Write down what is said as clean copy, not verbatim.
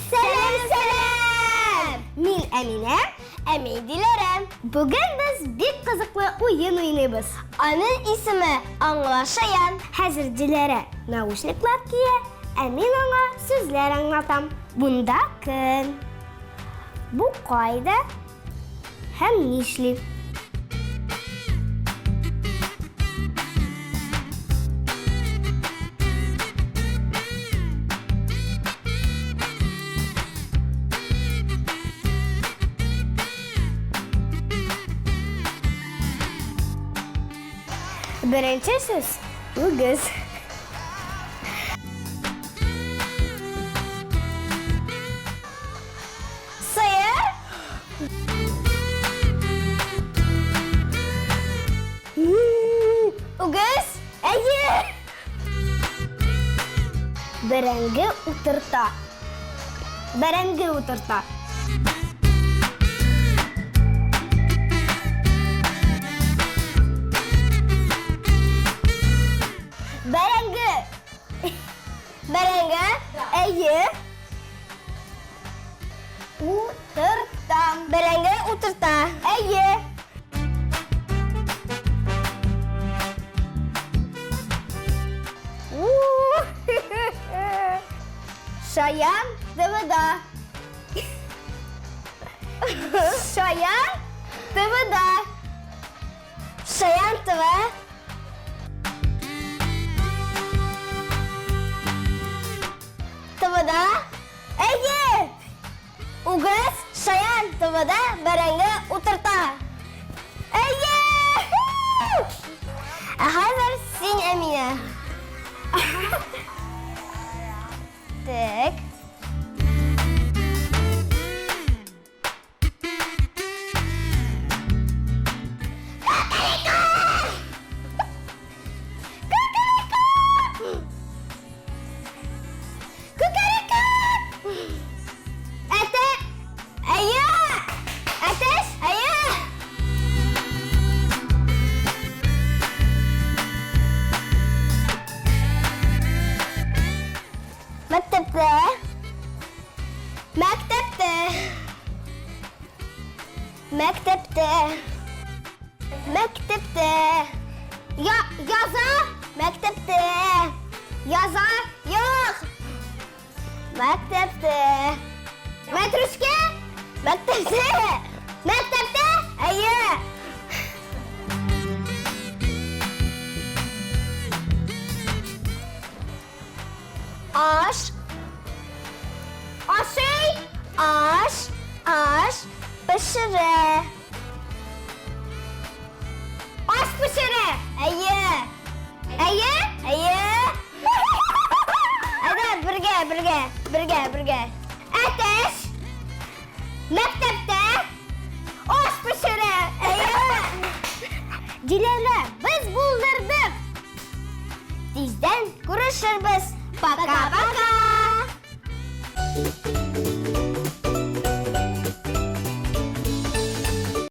Сәлам, сәлам! Мин Әминә, ә мин Диләрә. Бүген без бик кызыклы уен уйныйбыз. Аның исеме Аңлашаян. Хәзер Диләрә наушниклар кия, ә мин аңа сүзләр аңлатам. Бунда кем? Бу кайда? Һәм нишли? Беренче сүз үгез. Сыер. Үгез. Әйе. Бәрәңге утырта. Бәрәңге утырта. Бәрәңге. Бәрәңге. Әйе. Утырта. Бәрәңге утырта. Әйе. Шаян ТВда. Шаян ТВда. Шаян ТВ. ТВда. Әйе! Үгез Шаян ТВда бәрәңге утырта. Әйе! Ә хәзер син, Әминә. Так. Әтә! Әйе! Әтәч! Әйе! Мәктәптә. Мәктәптә. Мәктәптә. Мәктәптә. Я, яза. Мәктәптә. Яза. Юк. Мәктәптә. Мәтрүшкә. Мәктәптә. Мәктәптә. Әйе. Аш. Ашый. Аш. Аш. Пешерә. Аш пешерә. Әйе. Әйе. Әйе. Әйдә, бергә, бергә, бергә, бергә. Әтәч. Мәктәптә аш пешерә. Әйе. Диләрә, без булдырдык. Тиздән күрешербез. Пока-пока.